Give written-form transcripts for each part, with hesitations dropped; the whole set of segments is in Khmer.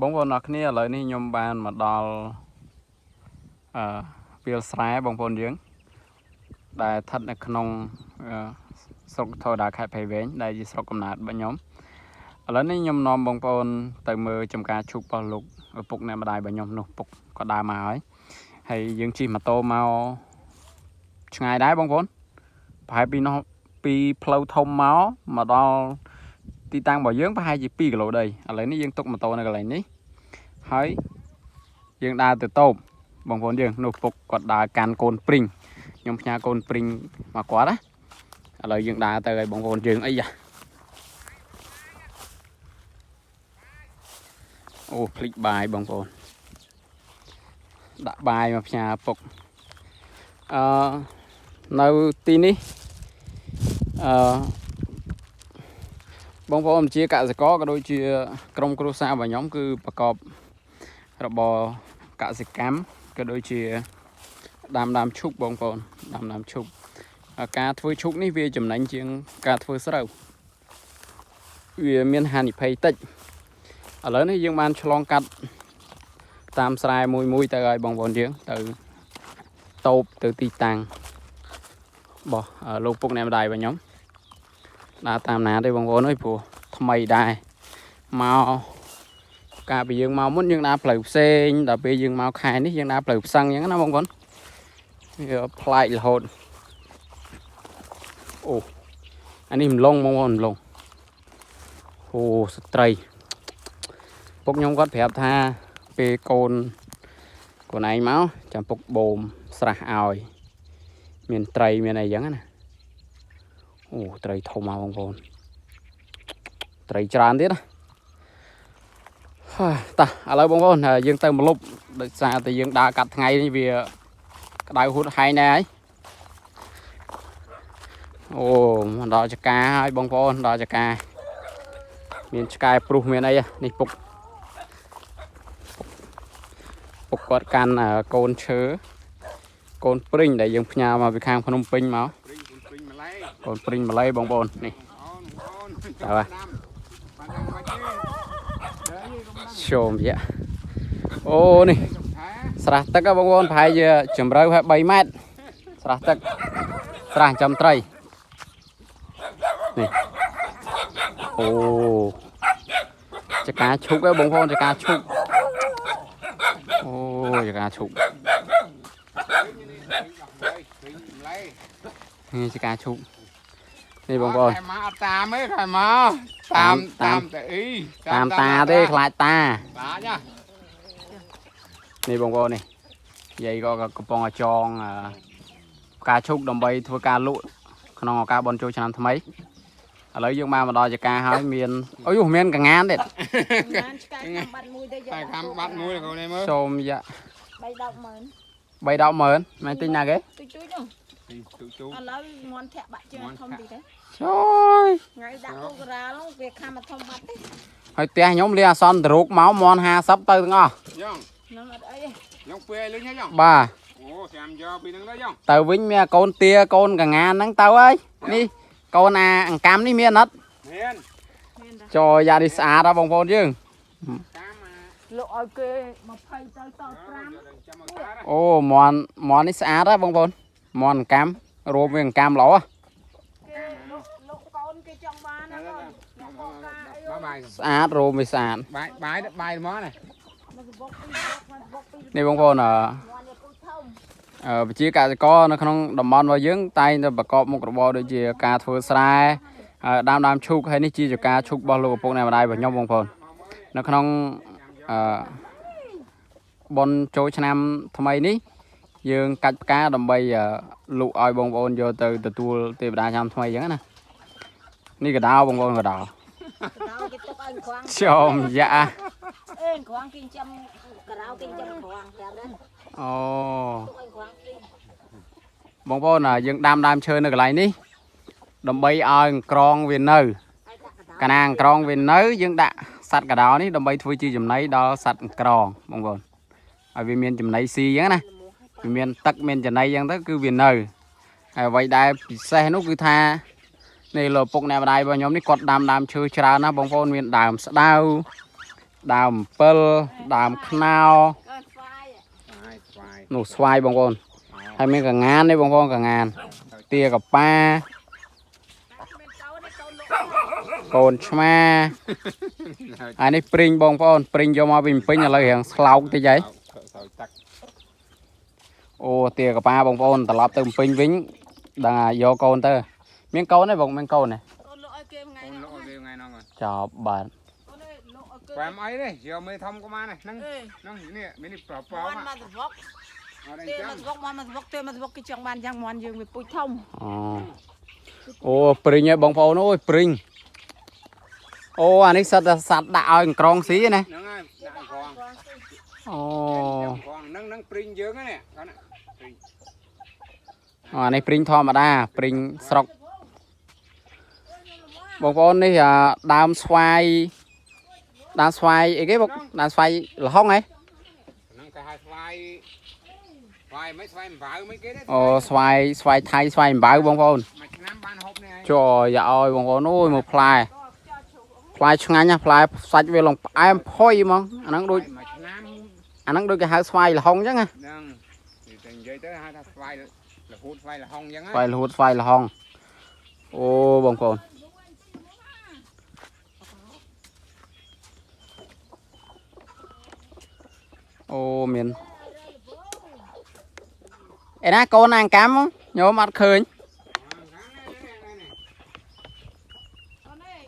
បងប្អូនអរគ្នាឥឡូវនេះខ្ញុំបានមកដល់អឺវាលស្រែបងប្អូនយើងដែលស្ថិតនៅក្នុងអឺស្រុកធរដាខេត្តព្រៃវែងដែលជាស្រុកកំណើតរបស់ខ្ញុំឥឡូវនេះខ្ញុំនាំបងប្អូនទៅមើលចំការឈូករបស់លោកឪពុកអ្នកម្ដាយរបស់ខ្ញុំនោះពុកក៏ដើរមកហើយហើយយើងជិះម៉ូតូមកឆ្ងាយដែរបងប្អូនប្រហែលពីនោះពីផ្លូវធំមកមកដល់ ទីតាំងរបស់យើងប្រហែលជា2គីឡូដីឥឡូវនេះយើងទុកម៉ូតូនៅកន្លែងនេះហើយយើងដើរទៅតូបបងប្អូនយើងនោះពុកគាត់ដើរកាន់កូនព្រីងខ្ញុំផ្ញើកូនព្រីងមកគាត់ណាឥឡូវយើងដើរទៅឲ្យបងប្អូនយើងអីយ៉ាអូភ្លេចបាយបងប្អូនដាក់បាយមកផ្ញើពុកអឺនៅទីនេះអឺ បងប្អូនជាកសិករក៏ដូចជាក្រុមគ្រួសាររបស់ខ្ញុំគឺប្រកបរបរកសិកម្មក៏ដូចជាដាំដើមឈូកបងប្អូនដាំដើមឈូកហើយការធ្វើឈូកនេះវាចំណេញជាងការធ្វើស្រូវវាមានហានិភ័យតិចឥឡូវនេះយើងបានឆ្លងកាត់តាមស្រែមួយមួយទៅឲ្យបងប្អូនយើងទៅតូបទៅទីតាំងរបស់លោកពុកអ្នកម្ដាយរបស់ខ្ញុំ ដើរតាមណាទេបងប្អូនអើយព្រោះថ្មីដែរមកកាលពីយើងមកមុនយើងដើរផ្លូវផ្សេងដល់ពេលយើងមកខែនេះយើងដើរផ្លូវផ្សឹងអញ្ចឹងណាបងប្អូនវាប្លែករហូតអូអានេះម្លងបងប្អូនម្លងអូស្ត្រីពុកខ្ញុំគាត់ប្រាប់ថាពេលកូនកូនឯងមកចាំពុកបូមស្រះឲ្យមានត្រីមានអីចឹងណា អូត្រីធំមកបងប្អូនត្រីច្រើនទៀតណាហើយតោះឥឡូវបងប្អូនយើងទៅមកលុបដោយសារតែយើងដើរកាត់ថ្ងៃនេះវាក្តៅហួតហែងដែរហើយអូមកដល់ចកាហើយបងប្អូនដល់ចកាមានឆ្កែព្រុសមានអីនេះពុកពុកគាត់កាន់កូនឈើកូនព្រិញដែលយើងផ្ញើមកពីខាងភ្នំពេញមក ព្រីងព្រីងម្លេះ កូនព្រិញម៉ាឡេបងប្អូននេះ អូនអូន តើបាទ បានដាំបាច់ទេđấy កុំដាំ ជុំយៈអូនេះ សុខថា ស្រះទឹកហ៎បងប្អូនប្រហែលជាជម្រៅហើយ3ម៉ែត្រស្រះទឹកស្រះចិញ្ចឹមត្រីនេះអូចកាឈុកហ៎បងប្អូនចកាឈុកអូចកាឈុក ព្រីងម្លេះ នេះចកាឈុកនេះបងប្អូន ខែមកអត់តាមទេខែមកតាម តាម តាមតែអី តាមតាទេខ្លាចតា តាចា នេះបងប្អូននេះយាយក៏កំពុងតែចងអឺផ្កាឈូកដើម្បីធ្វើការលក់ក្នុងឱកាសបុណ្យចូលឆ្នាំថ្មីឥឡូវយើងបានមកដល់ចការហើយមានអូយមានកងានទៀត បានឆ្កែខំបាត់មួយទៅយក តែខំបាត់មួយកូននេះមើល សូមយ៉ា 3 10ម៉ឺន 3 10ម៉ឺនមែនទិញណាគេ ទូចទូចនោះ ទូទូ ឥឡូវមន់ធាក់បាក់ជើងធំតិចទេ ជួយ ថ្ងៃដាក់គោការ៉ានោះវាខំមកធំបាត់ទេ ហើយផ្ទះខ្ញុំលាអាសន្នតរូកមកមន់50ទៅទាំងអស់ យ៉ង នឹងអត់អីទេ យ៉ងពេលលឿនហ្នឹងយ៉ង បាទ អូចាំយកពីហ្នឹងទៅយ៉ង ទៅវិញមានកូនទាកូនកងានហ្នឹងទៅហើយនេះកូនអាអង្កាំនេះមានអត់ មាន មានតា ចូលយ៉ានេះស្អាតហ៎បងប្អូនយើង តាមអា លក់ឲ្យគេ20ទៅត5 ចាំមកតា អូមន់មន់នេះស្អាតហ៎បងប្អូនមន់អង្កាំរួមវាអង្កាំល្អហ៎ គេលក់លក់កូនគេចង់បានណាកូនអ្នកកូនកាអី បាយបាយ ស្អាតរួមវាស្អាត បាយបាយបាយហ្មងណា មកបុកពីមកបុកពី នេះបងប្អូនអឺ មន់នេះពូធំ អឺប្រជាកសិករនៅក្នុងតំបន់របស់យើងតែងតែប្រកបមុខរបរដូចជាការធ្វើស្រែហើយដាំដើមឈូកហើយនេះជាចការឈូករបស់លោកឪពុកអ្នកម្ដាយរបស់ខ្ញុំបងប្អូននៅក្នុងអឺបុណ្យចូលឆ្នាំថ្មីនេះយើងកាច់ផ្កាដើម្បីអឺលក់ឲ្យបងប្អូនយកទៅទទួលទេវតាឆ្នាំថ្មីអញ្ចឹងណានេះកដោបងប្អូនកដោ កដោគេទុកឲ្យខ្វាង ចូលយ៉ា អេខ្វាងគេចាំកដោគេចាំខ្វាងចាំដែរ អូ ទុកឲ្យខ្វាងគេ បងប្អូនអាយើងដាំដើមឈើនៅកន្លែងនេះដើម្បីឲ្យអង្ក្រងវានៅ ឲ្យដាក់កដោ កាលណាអង្ក្រងវានៅយើងដាក់សត្វកដោនេះដើម្បីធ្វើជាចំណីដល់សត្វអង្ក្រងបងប្អូនឲ្យវាមានចំណីស៊ីអញ្ចឹងណាវាមានទឹកមានចំណីអញ្ចឹងទៅគឺវានៅហើយអ្វីដែលពិសេសនោះគឺថានេះលោកពុកអ្នកម្ដាយរបស់ខ្ញុំនេះគាត់ដាំដើមឈើច្រើនណាស់បងប្អូនមានដើមស្ដៅ ដើមអំពិលដើមខ្នោ កូនស្វាយ ស្វាយស្វាយ នោះស្វាយបងប្អូនហើយមានកងាននេះបងប្អូនកងានទាកប៉ា មានកូននេះកូនលោក កូនឆ្មាហើយនេះព្រីងបងប្អូនព្រីងយកមកពីភ្នំពេញឥឡូវរៀងស្លោកតិចហើយ សោយទឹក អូទាកប៉ាបងប្អូនត្រឡប់ទៅភ្នំពេញវិញដឹងថាយកកូនទៅមានកូនទេបងមានកូនទេ កូនលោកឲ្យគេថ្ងៃ កូន ណា លក់ឲ្យគេថ្ងៃហ្នឹង ចប់បាទ កូនអើយលោកឲ្យគេ ប៉ែមអីទេយកមេធំក៏បានដែរហ្នឹង អេ ហ្នឹងនេះមាននេះប្រប៉ ម ម ន់មកសវក អត់អីចឹង ទេមកសវកមន់មកសវកទេមកសវកគេចង់បានយ៉ាងមន់យើងវាពូជធំ អូអូព្រីងហ៎បងប្អូនអូយព្រីងអូអានេះសិតតែសត្វដាក់ឲ្យក្រងស៊ីណា ហ្នឹងហើយដាក់ក្រង អូ ក្រងហ្នឹងហ្នឹងព្រីងយើងហ្នឹងគាត់ណាព្រីង អានេះព្រីងធម្មតាព្រីងស្រុកបងប្អូននេះអាដើមស្វាយដើមស្វាយអីគេបងដើមស្វាយល្ហុងហ៎ ហ្នឹងគេហៅស្វាយស្វាយមិនស្វាយអំបៅមិនគេទេ អូស្វាយស្វាយថៃស្វាយអំបៅបងប្អូន មួយឆ្នាំបានហូបនេះឯង ចរយ៉ាអោយបងប្អូនអូយមកផ្លែផ្លែឆ្ងាញ់ណាស់ផ្លែសាច់វាឡងផ្អែមផុយហ្មងអាហ្នឹងដូច មួយឆ្នាំ អាហ្នឹងដូចគេហៅស្វាយល្ហុងអញ្ចឹងណា ហ្នឹងតែនិយាយទៅហៅថាស្វាយរហូតស្វាយលហុងអញ្ចឹង ស្វាយល្ហួតស្វាយល្ហុងអូបងប្អូនអូមានឯណាកូនណាអង្កាំញោមអត់ឃើញ កូនអើយ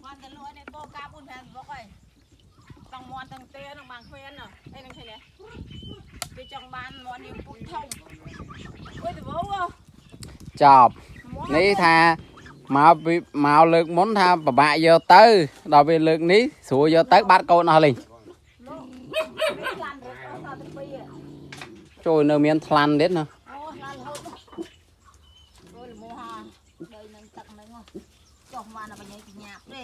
មន់ទៅលក់ឲ្យអ្នកបោកា4 5សវកហើយតង់មន់ទាំងទេនឹងបានគ្មានអីនឹងឃើញទេគេចង់បានមន់យើងពូជធំអុយដវោ ចប់នេះថាមកពីមកលើកមុនថាពិបាកយកទៅដល់ពេលលើកនេះស្រួលយកទៅបាត់កូនអស់លេង លោកមានឡានរត់អស់ទៅពីរ ចូលនៅមានថ្លាន់ទៀតណា អូឡានរហូតអូយល្មមហាដីនឹងទឹកនឹងចុះមកដល់បញ្ញាបញ្ញាទេ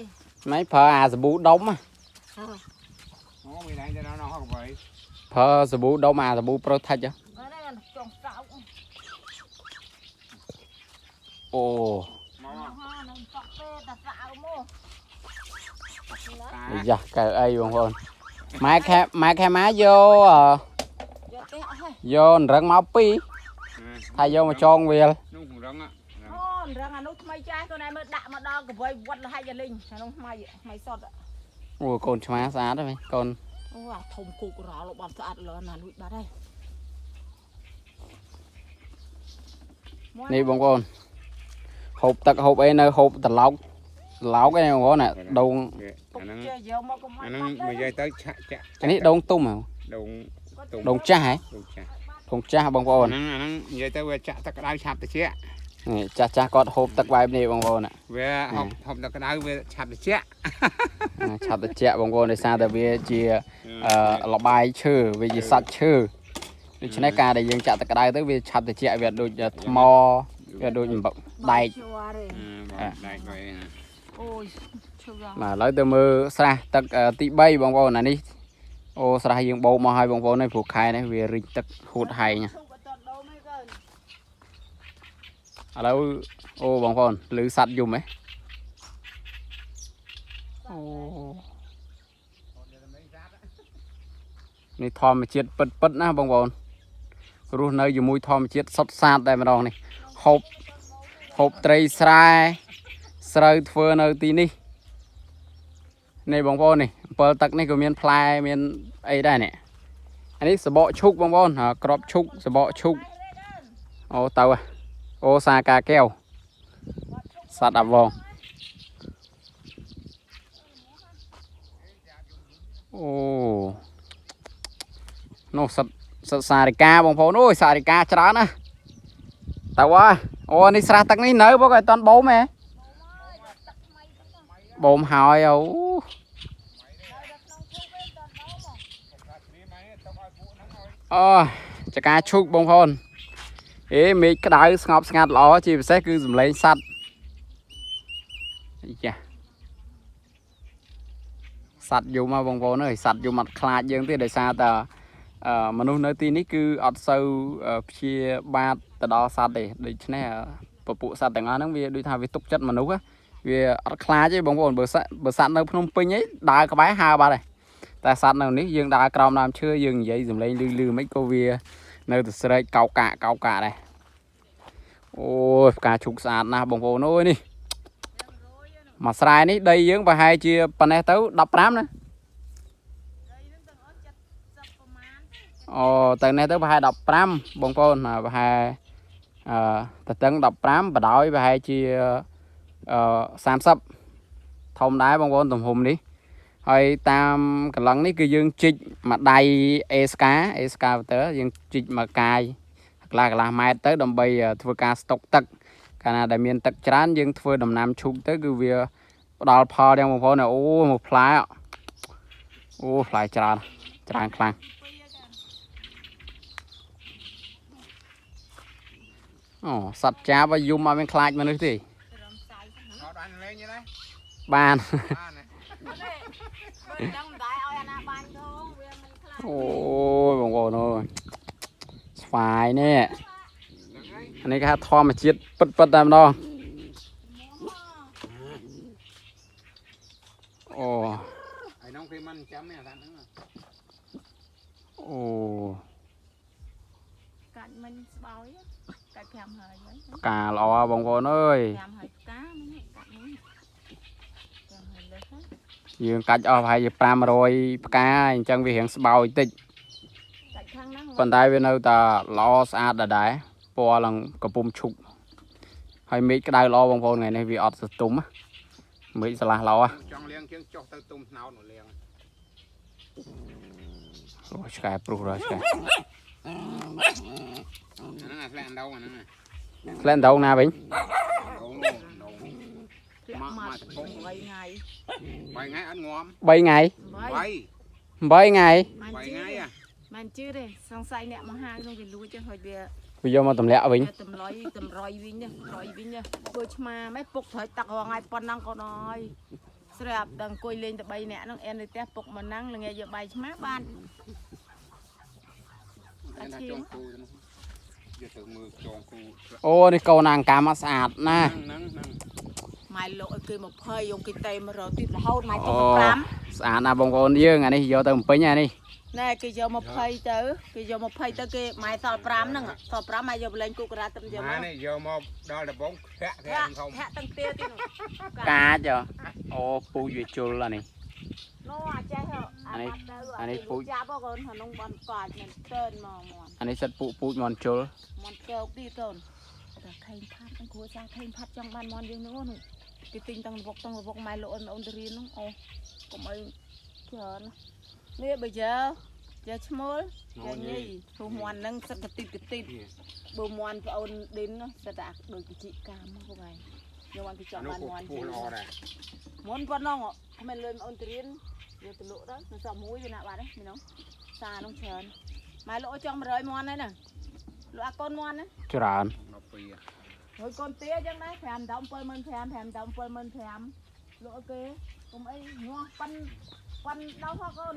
ម៉េចប្រើអាសាប៊ូដុំហ៎ អូមានឯងទៅដល់នោះហ៎កបី ប្រើសាប៊ូដុំអាសាប៊ូប្រូថិចហ៎ នេះចង់សោក អូ មក ហានឹងសក់ទេតែសៅមក តា យ៉ាកៅអីបងប្អូនម៉ែខែម៉ែខែម៉ាយកអឺ យកទេអស់ហើយ យករឹងមកពីរថាយកមកចងវាល នោះរង អូរងអានោះថ្មីចាស់កូនឯងមើលដាក់មកដល់កវៃវត្តលហាច់លីងអានោះថ្មីថ្មីសុត អូកូនឆ្មាស្អាតហ្នឹងកូន អូអាធំគូករលបាត់ស្អាតលណាលួចបាត់ហើយ នេះបងប្អូនហូបទឹកហូបអីនៅហូបត្រឡោកត្រឡោកឯនេះបងប្អូនណាដង អាហ្នឹង ចេះយកមកកុំ អាហ្នឹងនិយាយទៅឆាក់ចាក់ អានេះដងទុំហ៎ ដងទុំ ដងចាស់ហ៎ ដងចាស់ ដងចាស់បងប្អូន ហ្នឹងអាហ្នឹងនិយាយទៅវាចាក់ទឹកក្តៅឆាប់តិច នេះចាស់ចាស់គាត់ហូបទឹកបែបនេះបងប្អូនណា វាហូបហូបទឹកក្តៅវាឆាប់តិច ឆាប់ត្រជាក់បងប្អូនដោយសារតែវាជាអឺលបាយឈើវាជាសត្វឈើដូច្នេះការដែលយើងចាក់ទឹកក្តៅទៅវាឆាប់ត្រជាក់វាដូចថ្មវាដូចអំបិលដែក ឈួរទេ ដែកវិញ អូយឈឺ បាទឥឡូវទៅមើលស្រះទឹកទី3បងប្អូនអានេះអូស្រះយើងបូមមកហើយបងប្អូនហើយព្រោះខែនេះវារីកទឹកហួតហែង ឈូកអត់ដូមទេកូន ឥឡូវអូបងប្អូនឮសត្វយំហ៎អូនេះធម្មជាតិពិតពិតណាបងប្អូនរស់នៅជាមួយធម្មជាតិសុទ្ធសាធតែម្ដងនេះហូបហូបត្រីស្រែស្រូវធ្វើនៅទីនេះនេះបងប្អូននេះអំពិលទឹកនេះក៏មានផ្លែមានអីដែរនេះអានេះសបកឈូកបងប្អូនក្របឈូកសបកឈូកអូទៅហ៎អូសាកាកែវសត្វអាវងអូនោះសត្វសត្វសារិកាបងប្អូនអូយសារិកាច្រើនណាស់ទៅហ៎អូនេះស្រះទឹកនេះនៅបងឲ្យតន់បូមហ៎បូមហើយអូ អូចកាឈូកបងប្អូនអេមេឃក្តៅស្ងប់ស្ងាត់ល្អជាពិសេសគឺសំឡេងសត្វអាយ៉ាសត្វយំហ៎បងប្អូនអើយសត្វយំអត់ខ្លាចយើងទេដោយសារតែអឺមនុស្សនៅទីនេះគឺអត់សូវព្យាបាទទៅដល់សត្វទេដូច្នេះពពួកសត្វទាំងអស់ហ្នឹងវាដូចថាវាទុកចិត្តមនុស្សហ៎វាអត់ខ្លាចទេបងប្អូនបើសត្វបើសត្វនៅភ្នំពេញអីដើរក្បែរហើបាត់ហើយ តែសត្វនៅនេះយើងដើរក្រោមដើមឈើយើងនិយាយសំឡេងលឺលឺមិនក៏វានៅតែស្រែកកោកាកោកាដែរអូយផ្កាឈូកស្អាតណាស់បងប្អូនអើយនេះមួយស្រែនេះដីយើងប្រហែលជាប៉ុណ្ណេះទៅ15ណា ដីហ្នឹងទាំងអស់70ប្រមាណ អូទៅនេះទៅប្រហែល15បងប្អូនណាប្រហែលអឺតតឹង15បដោយប្រហែលជាអឺ30ធំដែរបងប្អូនទំហំនេះហើយតាមកន្លងនេះគឺយើងជីកមួយដៃអេស្កាអេស្កាវទ័រយើងជីកមួយកាយកន្លះកន្លះម៉ែត្រទៅដើម្បីធ្វើការស្តុកទឹកកាលណាដែលមានទឹកច្រើនយើងធ្វើដំណាំឈូកទៅគឺវាផ្ដល់ផលយ៉ាងបងប្អូនអូមកផ្លែអូផ្លែច្រើនច្រើនខ្លាំង ពីរចា អូសត្វចាបឲ្យយំអត់មានខ្លាចមនុស្សទេ ត្រឹមសាយហ្នឹង អត់បានលេងទេណា បាន បានណា អត់ទេបើដឹងមិនដែរឲ្យអាណាបាញ់ធងវាមិនខ្លាច អូយបងប្អូនអើយស្វាយនេះ ហ្នឹងហើយ អានេះគេហៅធម្មជាតិពិតពិតតែម្ដងអូ ហើយនោះគេមិនចាំទេអាហ្នឹង អូ កាច់មិញស្បោយកាច់5ហើយហ្នឹង ផ្កាល្អបងប្អូនអើយ 5ហើយផ្កាមិញកាច់មិញ5ហើយលើសហ្នឹង យើងកាច់អស់ប្រហែលជា500ផ្កាអញ្ចឹងវារៀងស្បោយតិច កាច់ខាងហ្នឹង ប៉ុន្តែវានៅតែល្អស្អាតដដែលពណ៌ឡើងកំពុំឈុកហើយមេឃក្តៅល្អបងប្អូនថ្ងៃនេះវាអត់សទុំណាមេឃស្រឡះល្អ ចង់លៀងជាងចុះទៅទុំស្នោតនោះលៀង អូឆ្កែព្រុសរយឆ្កែ ហ្នឹងអាស្លាក់ដងហ្នឹង ក្លែនដងណាវិញ ដងដង ធ្លាក់មក8ថ្ងៃ បាយថ្ងៃអត់ងំ 3ថ្ងៃ បាយ 8ថ្ងៃ មិន បាយ ជឿទេ ថ្ងៃអា មិនជឿទេសង្ស័យអ្នកមហាក្នុងគេលួចទៅហើយវា វាយកមកទម្លាក់វិញ វាតម្លៃតម្រុយវិញណាតម្រុយវិញណាធ្វើឆ្មាម៉េចពុកត្រូវទឹករងថ្ងៃប៉ុណ្ណឹងក៏ដោយស្រាប់ដល់អង្គុយលេងតែ3នាក់ហ្នឹងអែននៅផ្ទះពុកមកហ្នឹងល្ងាចយកបាយឆ្មាបាន ថាចងគូទៅយកទៅមើលចងគូ អូនេះកូនអាងកាមស្អាតណាស់ ហ្នឹងហ្នឹង ម៉ែលោកឲ្យគេ20យកគេតេមករកទៀតរហូតម៉ែ អូ ទុក5 ស្អាតណាស់បងប្អូនយើងអានេះយកទៅបំពេញអានេះ ណែគេយក20ទៅគេយក20ទៅគេម៉ែសល់5ហ្នឹងសល់5ម៉ែយកទៅលេងគូក្រាទឹកយកមក ម៉ានេះយកមកដល់ដំបងធាក់គេ ធាក់ ធំ ធាក់ទាំងទាទៀតនោះ កាចហ៎អូពូជវាជុលអានេះ នោះអាចេះហ៎ អានេះ បាត់ទៅ អានេះពូជ ចាប់ហ៎កូនក្នុងបានកាចមែនតើនមកមន់ អានេះសិតពូពូជមន់ជុល មន់កោកទៀតកូនតែខេងផាត់អង្គគ្រួសារខេងផាត់ចង់បានមន់យើងនោះអូនគេទិញតាំងលវកតាំងលវកម៉ែលោកអូនអូនទៅរៀននោះអូកុំអីច្រើននេះបើយើយើឈ្មោលយើញីព្រោះមន់ហ្នឹងសិតកតិតកតិត បើមន់ប្អូនឌិននោះសិតតែអាដូចវិជីកម្មមកពួកឯងយកបានគេចង់ នោះ បានមន់ គូពោះល្អដែរ មន់ប៉ុណ្ណឹងគ្មានលុយប្អូនទៅរៀនយកទៅលក់ទៅនៅសល់មួយវាណាបាត់ទេមីនោះសានោះច្រើនម៉ែលក់ឲ្យចង់100មន់ហើយណាលក់អាកូនមន់ណា ច្រើន 12 ហើយកូនទាអញ្ចឹងដែរ5ដល់75000 5ដល់75000លក់ឲ្យគេកុំអីងាស់ប៉ិនប៉ិនដល់ហោះកូន